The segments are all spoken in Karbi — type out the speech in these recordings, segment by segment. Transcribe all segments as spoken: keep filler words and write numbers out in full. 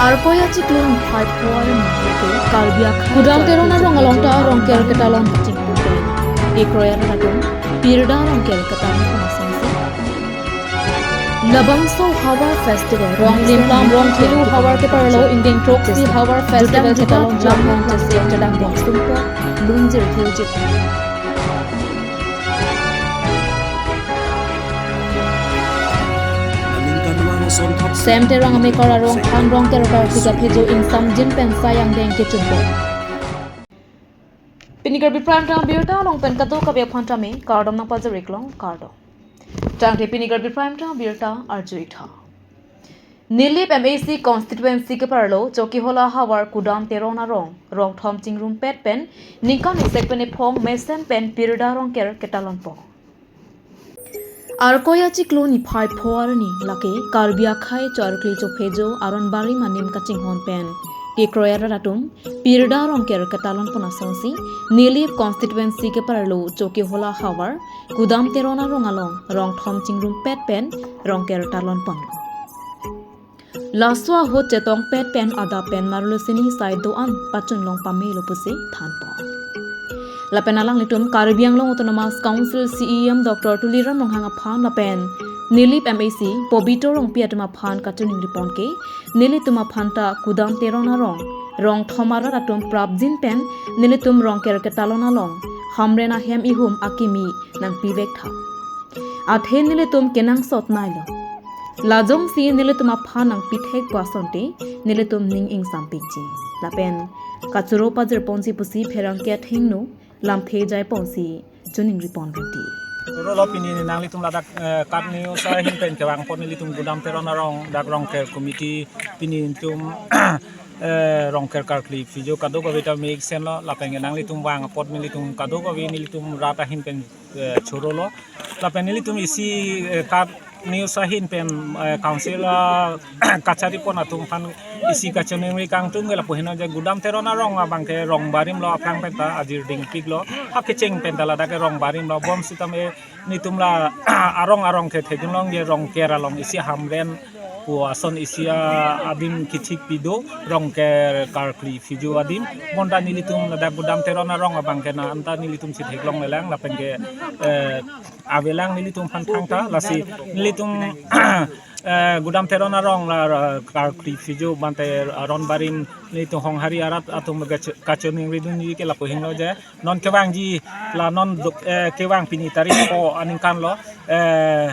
Arkoi achiklo niphai pho arni lake Karbi akhei Kudam Teron arong along ta Rongker ketalon kachinghon pen kekroi arat atum pirda Rongker ketalon pon asonsi, labangso Havar Festival Rong Plimplam Rong Thelu Havar keparlo ingdeng throksi Havar Festival ketalon chapon chesek chedang bong sumpo lunjir hiljit. Aningkanvang ason thap Sem Terang amekar arong phan Rongker karkli kaphejo ingsamjin pen sai angdeng kechumpo. Pini Karbi Prime Time abirta along pen kadokave aphan tame kardom nangpajir-iklong, kardom. Tangte pini Karbi Prime Time abirta arju-ik tha. Nilip M A C constituency keparlo Chokihola Havar Kudam Teron arong, rong thom chingrumpet pen ningkan isi pen ephong mesen pen pirda Rongker ketalon pon. Arkoi achiklo niphai pho arni lake Karbi akhei cho-arkli chophejo aronbarim anim kachinghon pen kekroi arat atum pirda Rongker ketalon pon asonsi, Nilip constituency keparlo Chokihola Havar Kudam Teron arong along rong thom chingrumpet pen Rongker talon pon. Laso ahut chetongpet pen adap pen marlo sini sai do-an pachunlong pamelo pusi thanpo. Lapen alanglitum Karbi Anglong Autonomous Council C E M Doctor Tuliram Ronghang aphan lapen Nilip M A C Pobitro Rongpi atum aphan kachiningri pon ke, nelitum aphan ta Kudam Teron arong rong thom arat atum prapjin pen nelitum Rongker ketalon along Hamren ahem ihum akimi nangpivek tha. Athe nelitum kenangsot nailo. Lajongsi nelitum aphan nangpithek pu asonte nelitum ning ingsampikji. Lapen kachoro pajir ponsi pusi pherangke athengno lamthe jai ponsi chiningri pon rinti. Rolo pini nanglitum ladak, eh, KAT News ahin pen kevang pon nelitum Kudam Teron arong dak Rongker committee pini nelitum, eh, Rongker karkli phijo kadokave ta me-ik senlo lapen nanglitum vang apot nelitum kadokave nelitum rat ahin pen, eh, chorolo. Lapen nelitum isi, eh, KAT News ahin pen, eh, council, ah, kachari pon atum aphan isi kachiningri kangtung ke lapu henlo je Kudam Teron arong abang ke rong barim lo aphrang pen ta ajir dingpiklo. Ha kecheng pen ta ladak ke rong barim lo bom sitame nelitum la arong arong ke thedunlong je Rongker along isi Hamren pu ason isi, ah, adim kethik pido Rongker karkli phijo adim. Bonta nelitum ladak Kudam Teron arong abang ke na anta nelitum si theklonglelang lapen ke, eh, avelang nelitum aphan thangta lasi nelitum, eh, Kudam Teron arong la, la karkli phijo bante aron barim nelitum Honghari arat atum kach-, kachiningri dunji ke lapu henlo je non kevangji la non dok, eh, kevang pini tarik pho aningkan lo, eh,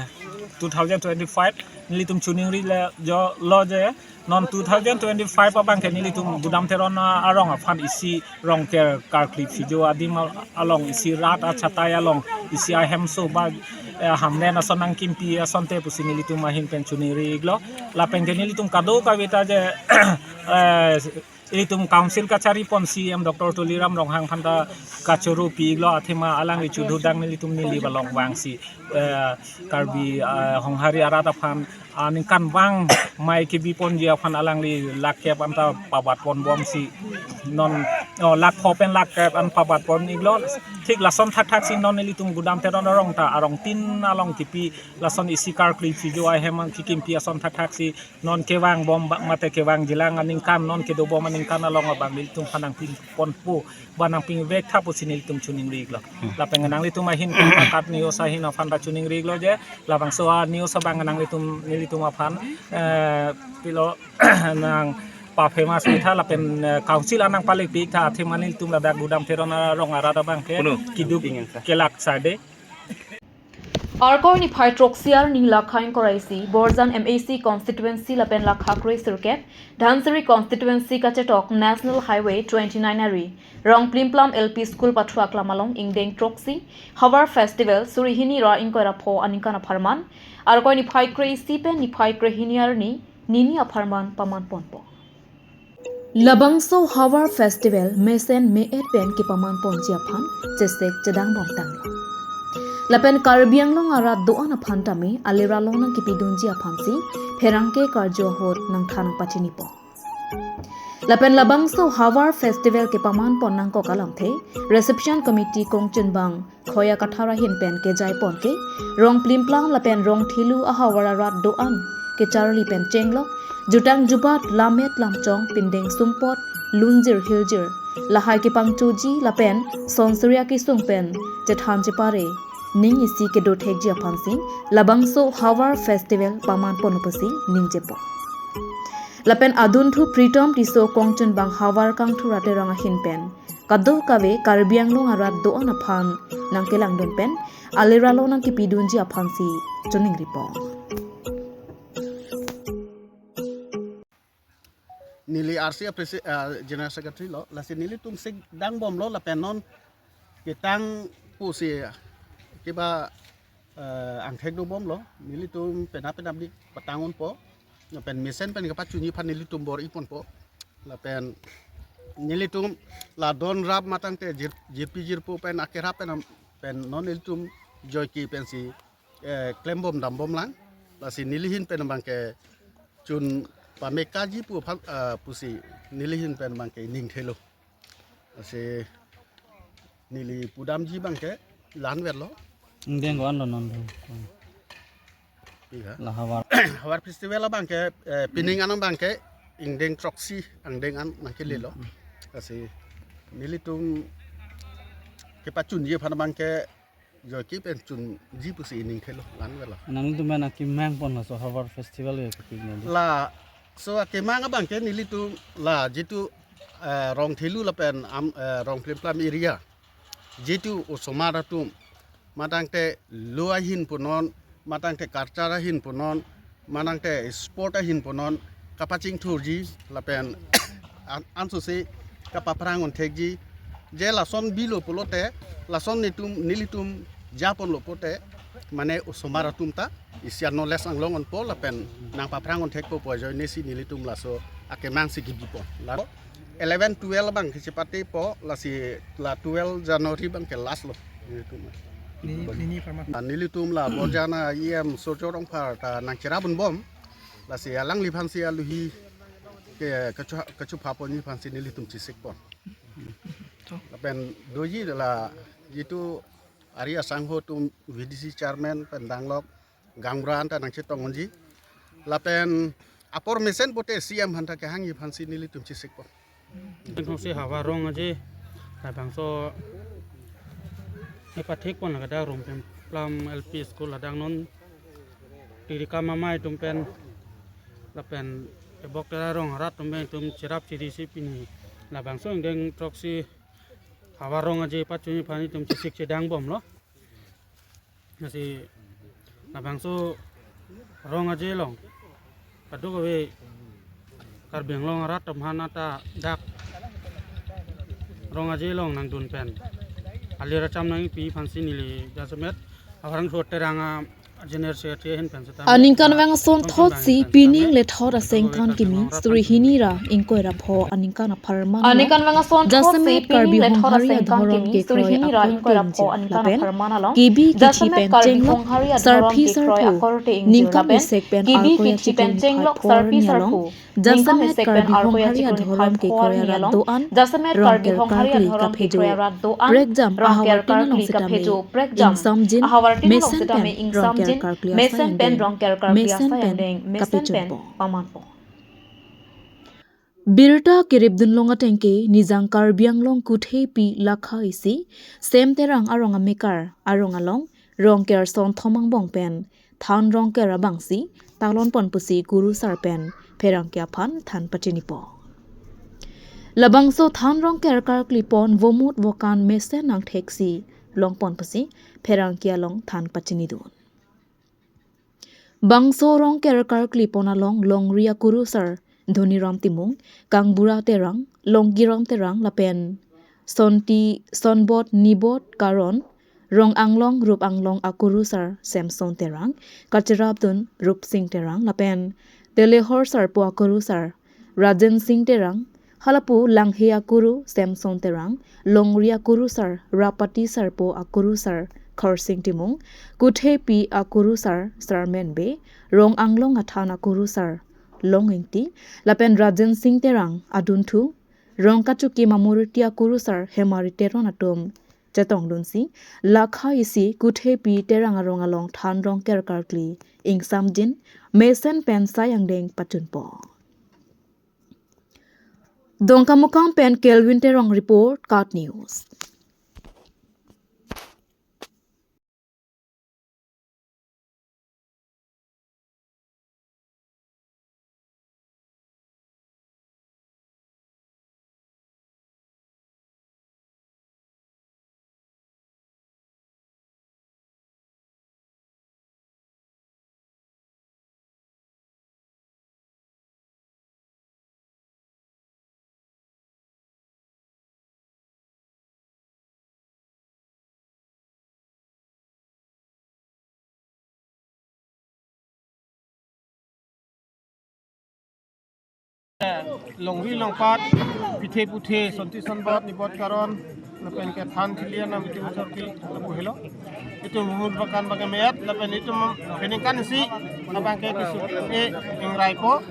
two thousand twenty-five nelitum chiningri le jo lo je non two thousand twenty-five abang ke nelitum Kudam Teron arong aphan isi Rongker karkli phijo adim along isi rat achatai along isi ahemso ba, eh, Hamren ason nangkimpi asonte pusi nelitum ahin pen chiningri-iklo. Lapen ke nelitum kadokave ta je, eh, ilitum council kachari pon C E M Doctor Tuliram Ronghang aphan ta kachoro pi-iklo athema alangli chududang nelitum Nilip along vangsi, eh, Karbi, eh, Honghari arat aphan, ah, ningkan vang mai kebi ponji aphan alangli lakh kep anta pabat pon bomsi non, oh, lakh pho pen lakh kep an pabat pon-iklo. Thik lason thakthak si non nelitum Kudam Teron arong ta arong tin along kipi lason isi karkli phijo ahem kikimpi ason thakthak si non kevang bom ba, mate kevangjilang aningkan non kedo bom aningkan along abang nelitum aphan nangpin ponpo ba nangpinvek tha pusi nelitum chiningri-iklo. Hmm. Lapen nanglitum ahin KAT News ahin aphan ta chiningri-iklo je labangso a-news abang nanglitum nelitum aphan, eh, pilo nangpa-famous pi tha lapen, eh, council anang palik pi tha athema nelitum ladak Kudam Teron arong arat abang ke Kuno. Kiduk kelak sade. Arkoi niphai throksi arni lakha ingkoi ra isi Borjan M A C constituency lapen lakha kre sirkep Dhansiri constituency kachetok National Highway twenty-nine ari Rong Plimplam L P School pathu aklam along ingdeng throksi Havar Festival suri hini ra ingkoi ra pho aningkan apharman, Arkoi niphai kre isi pen niphai kre hini arni nini apharman paman ponpo. Labangso Havar Festival mesen me-et pen kepaman ponji aphan chesek chedang bom tanglo. Lapen Karbi Anglong arat do-an aphan tame aliralong nangkipidunji aphansi pherangke karju ahut nangthan nangpachinipo. Lapen labangso Havar Festival kepaman pon nangkok alamthe Reception Committee kongchunbang Khoya Kathar ahin pen kejai pon ke Rong Plimplam lapen Rong Thelu ahavar arat do-an kecharli pen chenglok Jutang jubat lammet lamchong pindeng sumpot lunjir hiljir lahai kepangchoji lapen sonsuri akesung pen chethan chepare ning isi kedothekji aphansi labangso Havar Festival paman ponpo pusi ningjepo. Lapen adunthu Pritom Tisso kongchunbang Havar Kangthur Aterang ahin pen kadokave Karbi Anglong arat do-an aphan nangkelangdun pen aliralo nangkepidunji aphansi choningripo. Neli R C a presi-, ah, General Secretary lo, lasi nelitum sik dangbomlo lapen non ketang pusi kiba, eh, angthek dobomlo, nelitum penap penapdik patang unpo, lapen mesen pen kapachunji aphan nelitum bor-iponpo, lapen nelitum la don rap matangte jir-, jirpi jirpo pen akerap pen am-, pen non nelitum joike pensi, eh, klembom dambomlang, lasi nelihin pen abangke chun pamekaji pu aphan, ah, pusi nelihin pen abangke ningthelo. Lasi neli pudamji abangke la-anvetlo. Ingdeng ko-an lo non lo. Iya. La Havar. Havar Festival abangke, eh, pining an abangke ingdeng throksi angdeng an nangkelelo. Hmm. Lasi nelitum kepachunji aphan abangke joike pen chunji pusi ningthelo, la-anvetlo. Nangtum pen akemang pon laso Havar Festival ya kepiknya di. Laso akemang abangke nelitum la jitu, eh, Rongthelu lapen am, eh, Rongplimplam area jitu osomar atum, matangte lo ahin punon, matangte culture ahin punon, matangte sport ahin punon kapachingthurji lapen an-, ansose kapaphrang unthekji. Je lason bilo pulote, lason netum nelitum japonlo pote, mane osomar atum ta isi a-knowledge anglong unpo lapen nangpaphrang unthekpo pu ajoinesi nelitum laso akemang si kebipo. La eleven twelve abang kechepate po, lasi la twelve January abangke last lo. Nelitum. Nini, nini pharma. Ah, nelitum la Borjan a-E M Surjo Rongphar ta nangcherap unbom. Lasi alangliphansi aluhi ke kachu-, kachuphaponji aphansi nelitum chesikpon. Lapen doji la jitu ari asangho atum V D C chairman pen danglok gaonbura anta nangchetong unji. Lapen apor mesen pote C M aphanta kehangji aphansi nelitum chesikpon. Bangsi Havar Rong Aje, labangso kepathekpon lake dak Rongplimplam L P School ladak non tirikam amei atum pen lapen ebok tera rong arat atum pen itum cherap chirisi pini labangso ingdeng throksi Havar Rong Aje pachunji aphan itum chesik chedangbomlo. Lasi labangso Rong Aje along kadokave Karbi Anglong arat atum aphan anta dak Rong Aje along nangdun pen alir acham nangpi aphansi neli jasemet Havar Rong Thot Terang a General Secretary ahin pen seta aningkanvang asonthotsi pining lethot asengkan kimi suri hini ra ingkoi ra pho aningkan apharman along aningkanvang asonthotsi jasemet Karbi Honghari adhorom kekroi akorte ingjir lapen K B kithi pen chenglok sarpi sarpo ningkan isek pen arkoi achitung phai phor ni along jasemet Karbi Honghari adhorom kekroi arat do-an Rongker Karkli kaphejo prekjam ahavar tin along sitame ingsamjin mesen pen Rongker Karkli asai angdeng mesen pen kapechunpo. Birta keripdunlong atengke nijang Karbi Anglong Kuthepi Lakha isi Sem Terang arong amekar arong along Rongker sonthom angbong pen than Rongker abangsi talon pon pusi kurusar pen pherangke aphan than pachinipo. Labangso than Rongker karkli pon vomut vokan mesen angtheksi longpon pusi pherangke along than pachinidun. Bangso Rongker karkli pon along longri akurusar Dhoniram Timung, Kangbura Terang, Longkiram Terang lapen Sonti Sonbot Nibot Karon, Rong Anglong Rup Anglong akurusar Samson Terang, kacherapdun Rupsing Terang lapen Telehor sarpo akurusar Rajen Sing Terang, halapu Langhe akuru Samson Terang, longri akurusar Rapati sarpo akurusar Khorsing Timung, Kuthepi akurusar Sarmen Bey, Rong Anglong athan akurusar Long Ingti lapen Rajen Sing Terang adunthu, Rong Kachuki Mamurti akurusar Hemari Teron atum chetongdunsi Lakha isi Kuthepi Terang arong along than Rongker karkli ingsamjin mesen pen sai angdeng pachunpo. Dongkamukam pen Kelvin Terang report, KAT News. Longri longpat, pithe puthe, sonti sonbot, nibot karon, lapen ke than thili anam itum chorpi lapu helo. Itum hur bakan bang ke me-et, lapen itum peningkan isi, lapen ke keso ke-un-e ingraipo,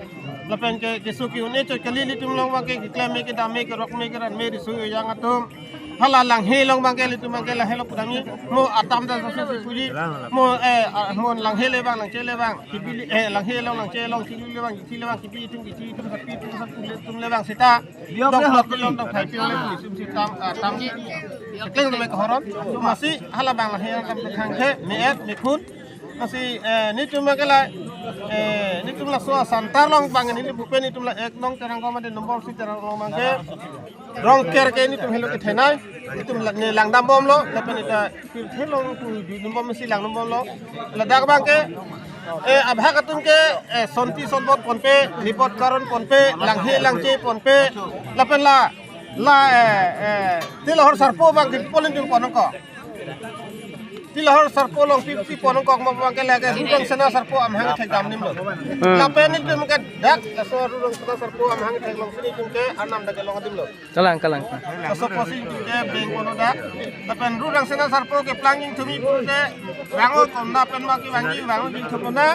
lapen ke keso ke-un-e chot kali, itum along bang ke keklem me, kedam me, kerok me, keran me, riso ejang atum. Hala Langhe along bang ke, itum bang ke Langhe along pudam ni, mo atam ta susu suji, mo, eh, ah, mo Langhe le bang, Langche le bang, kibi le, eh, Langhe along, Langche along, kibi le bang, kithi le bang, kibi itum, kithi itum, sapi itum, sapi le itum le bang seta. Dok plot pilon dok thai pilon le itum si tam, ah, tam. Sekleng le me kehoron. Amatsi hala bang Langhe along tam thang the, me-et, mekhun. Amatsi, eh, netum bang ke la, eh, netum laso a-center along bang neli bupen netum la ek nong Terang ko mate nombor si Terang along bang ke. Rongker ke netum helo kethenei, netum la-, ne langdam bomlo, lapen ita pirthe along pu dun bom si langdam bomlo. Ladak bang ke, eh, abhag atum ke, eh, sonti sonbot ponpe, nibot karon ponpe, Langhe Langche ponpe, lapen la, la, eh, eh, Tilahor Sarpo bang ke polin dun pon ko. Tilahor Sarpo along pi, pi pon ko mo bang ke lake Rurangsena Sarpo amahang thek dam nimlo. Hmm. Lapen netum ke dak, laso Rurangsena Sarpo amahang thek along si netum ke arnam dak ke long adimlo. Kalang, kalang. Laso apotsi netum ke beng kono dak. Lapen Rurangsena Sarpo keplang ingthum-i pute, vango konna pen ma kevangji, vango ingthum konna.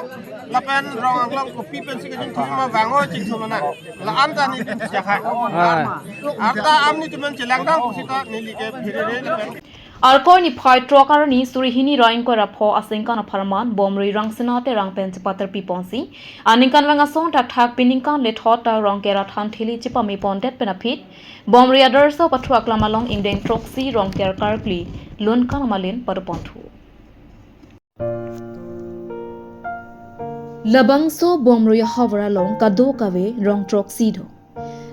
Lapen rong anglong kopi pensi kejingthum ma vango chingthum konna. La-an ta netum si jahai. Ah. Arta am netum chelang dang pusita neli ke phirere lapen. Arkoi niphai throk arni suri hini ra ingkoi ra pho aningkan apharman Bomrui Rangsina Terang pen chepaterpi ponsi, aningkanvang asong thakthak peningkan lethot ta Rongker athan thili chepame pondet pen aphi, Bomrui Adarsha Pathu Aklam along ingdeng throksi Rongker karkli Lunkan Amalin pado ponthu. Labangso Bomrui ahavar along kadokave rong throksi do.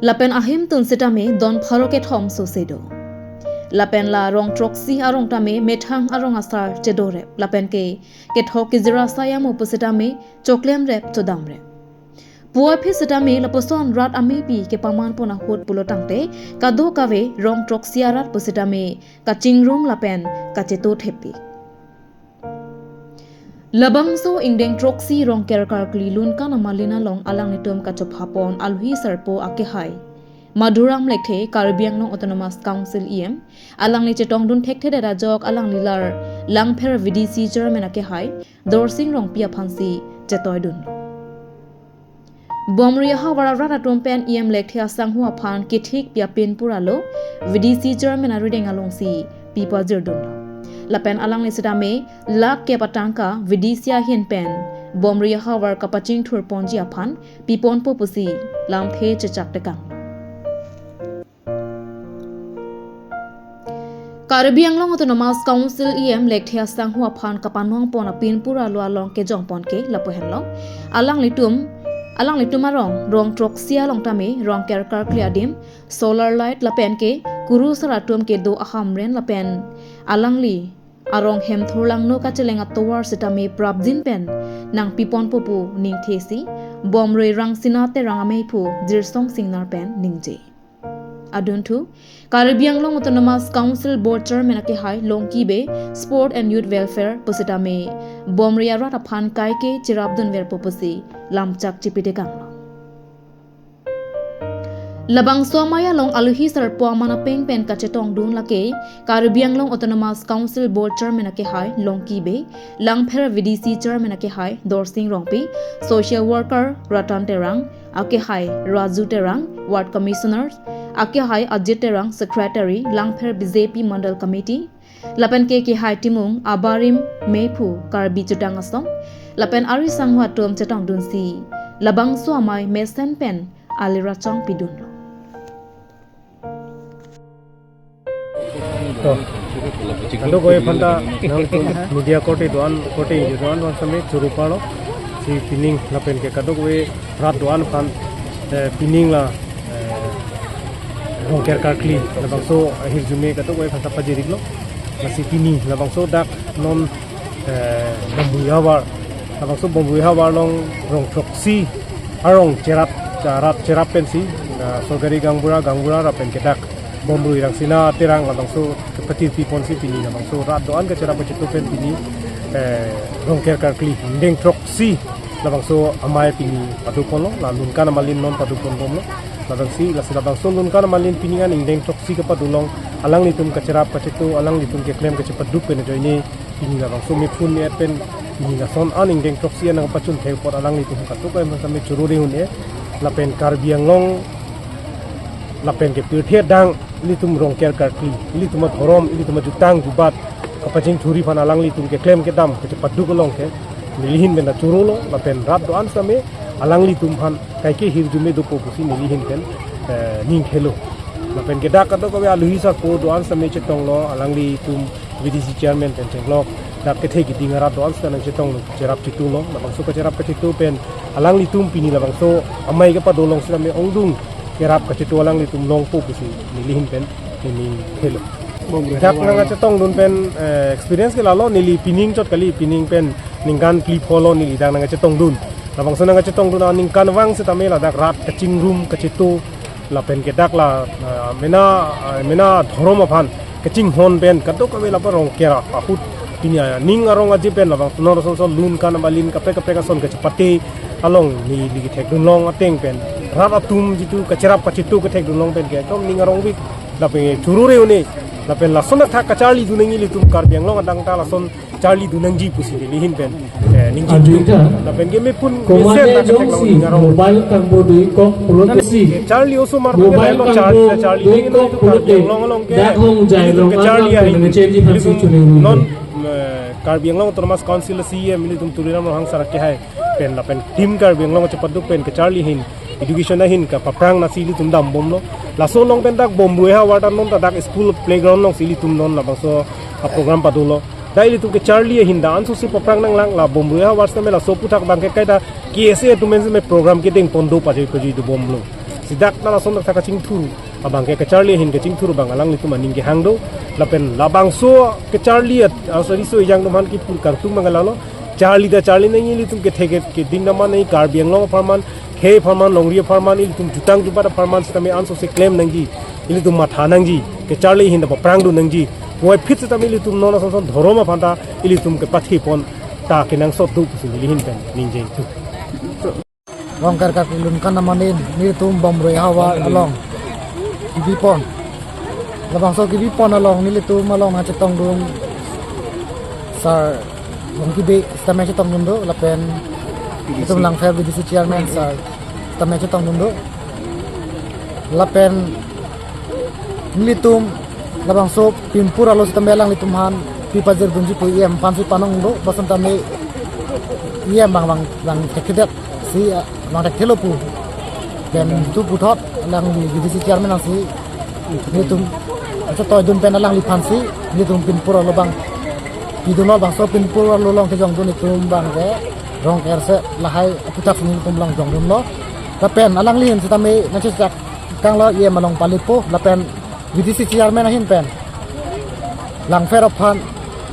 Lapen ahemtun setame don pharo kethom sose do. Lapen la rong throksi arong tame methang arong asar chedorep. Lapen ke kethok kejir asai amo pu setame choklemrep chodamrep. Pu aphi setame lapuson rat amepi kepaman pon ahut pulo tangte kadokave rong throksi arat pu setame kachingrum lapen kacheto thepi. Labangso ingdeng throksi Rongker karkli Lunkan Amalin along alanglitum kachopha pon alohi sarpo akehai Madhuram Lekthe, Karbi Anglong Autonomous Council E M, alangli chetongdun thekthedet ajok alangli lar Langpher V D C Chairman akehai Dorsing Rongpi aphansi chetoidunlo. Bomrui ahavar arat atum pen E M Lekthe asangho aphan kethik pi apin pura lo V D C Chairman arideng alongsi pipajirdunlo. Lapen alangli setame lakh kep atangka V D C ahin pen Bomrui ahavar kapachingthur ponji aphan piponpo pusi lamthe chechak tekang. Karbi Anglong Autonomous Council E M Lekthe asangho aphan kapanong pon apin pura lo along kejong pon ke lapu henlo. Alanglitum, alanglitum arong, rong throksi along tame, Rongker karkli adim, solar light lapen ke, kurusar atum kedo ahamren lapen, alangli arong hem thurlangno kacheleng atovar setame prapjin pen, nangpiponpo pu ningthesi, Bomrui Rangsina Terang ameiphu, Jirsong Singnar pen ningje. Adunthu, Karbi Anglong Autonomous Council Board Chairman akehai Longki Bey, Sport and Youth Welfare pu setame Bomrui arat aphan kaike cherapdunverpo pusi lamchak chipitekanglo. Labangso amei along alohi sarpo aman apeng pen kachetongdun lake Karbi Anglong Autonomous Council Board Chairman akehai Longki Bey, Langpher V D C Chairman akehai Dorsing Rongpi, Social Worker Ratan Terang, akehai Raju Terang, Ward Commissioner, akehai Ajit Terang, Secretary, Langpher B J P Mandal Committee, lapen ke kehai Timung abarim meiphu Karbi Jutang Asong, lapen ari sangho atum chetongdunsi, labangso amei mesen pen alirachong pidunlo. Kadokave aphanta nangtum media korte do-an, korte ingjir do-an aphan sitame choro parlo. Si pining lapen ke kadokave rat do-an aphan, eh, pining la, eh, Rongker karkli labangso ahirjume kadokave aphanta pajir-iklo. Lasi pini labangso dak non, eh, Bombomrui havar, labangso Bombomrui havar along rong throksi arong cherap, rat cherap pensi, eh, sorkari gaonbura, gaonbura lapen ke dak Bombomrui Rangsina Terang labangso kepatirpi ponsi pini labangso rat do-an kacherap kachetu pen pini, eh, Rongker karkli ingdeng throksi labangso amei pini padoponlo, la Lunkan Amalin non padoponbomlo. Labangsi, lasi labangso Lunkan Amalin pini an ingdeng throksi kepado along alanglitum kacherap kachetu, alanglitum keklem kachepaduk pen ajoine pini labangso mephun me-et pen pini lason an ingdeng throksi an nangpachun thek apot alanglitum kadokave aphanta me choro re un-e. Lapen Karbi Anglong lapen ke pirthe adang ilitum Rongker karkli, ilitum adhorom, ilitum ajutang jubat kapachingthurji aphan alanglitum keklem kedam kachepaduk along ke neli ahin pen ta chorolo, lapen rat do-an sitame alanglitum aphan kaike hirjume dopo pusi neli ahin pen, eh, ning khelo. Lapen ke dak kadokave aluhi sarpo do-an sitame chetonglo, alanglitum V D C chairman pen chenglok, dak kethe keding arat do-an sitame chetonglo, cherap chetulo, labangso kacherap kachetu pen alanglitum pini labangso amei kepado along sitame ongdung kerap kachetu alanglitum longpo pusi neli ahin pen neli khelo. Dak nangkachetongdun pen, eh, experience ke lalo, neli pining chot kali, pining pen ningkan phli pholo neli dak nangkachetongdun. Labangso nangkachetongdun aningkanvang sitame ladak rat kachingrum kachetu lapen ke dak la, eh, mena, eh, mena dhorom aphan kachinghon pen kadokave lapu Rongker ahut pini aning arong aje pen labang non ason son Lunkan Amalin kaprek kaprek ason kachepate along neli kethekdun long ateng pen rat atum jitu kacherap kachetu kethekdun long pen ke ekdom ning arongvik, lapen choro re un-e, lapen lason athak kacharlidun nangji, ilitum Karbi Anglong adang ta lason charlidun nangji pusi neli ahin pen, eh, ningje. Adita. Lapen ke mephun mesen komane ta jongsi ketheklong ning arong. Mobile kangbo dui kok pulote si. Charli osomar mobile kangbo dui kok pulote. Dak hong jai ilitum long kecharli ahin. Ilitum non, eh, Karbi Anglong Autonomous Council C E M ilitum Tuliram Ronghang sir kehai pen lapen Team Karbi Anglong chepaduk pen kacharli ahin, education ahin kapaprang nasi ilitum dambomlo. Laso along pen dak Bombomrui havar ta non ta dak school playground alongsi ilitum non labangso aprogram padolo. Dak ilitum kacharli ahin dak ansose paprang nanglang, la Bombomrui havar sitame laso aphuthak abang ke kaita K S A atum pen sitame program kedeng pon do pajoi pajoi dobomlo. Si dak ta lason dak ta kachingthur abang ke kacharli ahin kachingthur abang alanglitum aning kehang do. Lapen labangso kacharli at, aso riso ejang atum aphan kipu kangtung abang ke lalo. Charli ta charli nangji, ilitum kethe ke, keding dam nangji, Karbi Anglong apharman, khei apharman, longri apharman, ilitum jutang jubat apharman sitame ansose klem nangji, ilitum matha nangji, kacharli ahin ta paprangdun nangji. Puvoiphit sitame ilitum non ason son dhorom aphan ta ilitum kepathe pon ta kenangsot do pusi neli ahin pen ningje tu. Rongker karkli Lunkan Amalin, nelitum Bombomrui havar along kebipon. Labangso kebipon along nelitum along nangchetongdun sir Longki Bey sitame chetongdun do, lapen ilitum Langpher V D C chairman sir sitame chetongdun do. Lapen nelitum labangso pinpur arlo sitame alanglitum aphan pi pajirdunji pu E M aphansi panong do, bangso tame E M abang abang abang thekthedet si, ah, abang thekthelo pu. Pen tu puthot alangli V D C chairman nangsi nelitum chetoidun pen alangliphansi nelitum pinpur arlo abang pidunlo, bangso pinpur arlo along kejongdun itum abang ke Rongker se lahai aphuthak si nelitum along jongdunlo. Lapen alangli ahin sitame nangchechak kanglo E M along palipo, lapen V D C chairman ahin pen Langpher aphan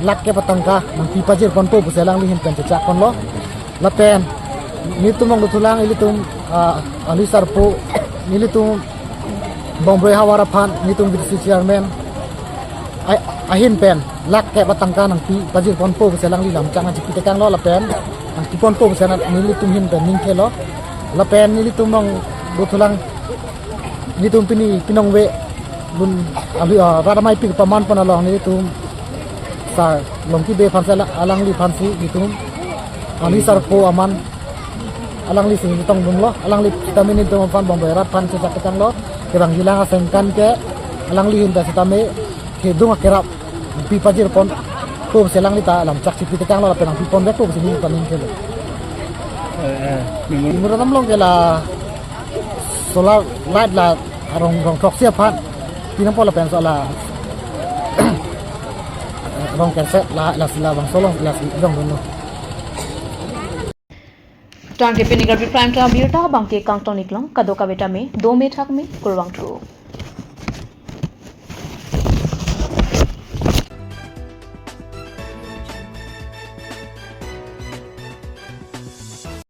lakh kep atangka nangpi pajir ponpo pusi alangli ahin pen chechak ponlo. Lapen nelitum along dothulang ilitum, ah, aluhi sarpo, nelitum Bombomrui havar aphan nelitum V D C chairman a-, ahin pen lakh kep atangka nangpi pajir ponpo pusi alangli lamchak nangchipi tekanglo, lapen nangpi ponpo pusi nelitum ahin pen ning khelo. Lapen nelitum along dothulang nelitum pini pinong ve dun alu, ah, rat amei pi paman pon along nelitum sir Longki Bey aphan si ala-, alangliphansi nelitum aluhi sarpo aman alangli si neli tongdunlo, alangli sitame nelitum aphan Bombomrui rat aphan chechak tekanglo, kevangjilang asengkan ke alangli ahin ta sitame kedung akerap pi pajir ponpo pusi alangli ta lamchak chipi tekanglo, lapen nangpi ponvekpo pusi neli ta ning khelo. Eh, eh, minggu. Minggu alam along ke la solar light la arong rong throksi aphan pinangpo, lapen so la Abang kerset la la sila bang solo la sila jong dulu. Tangke pini Karbi Prime Time abirta abangke kangton iklong, kadokave tame dome thakme, kurvangthu.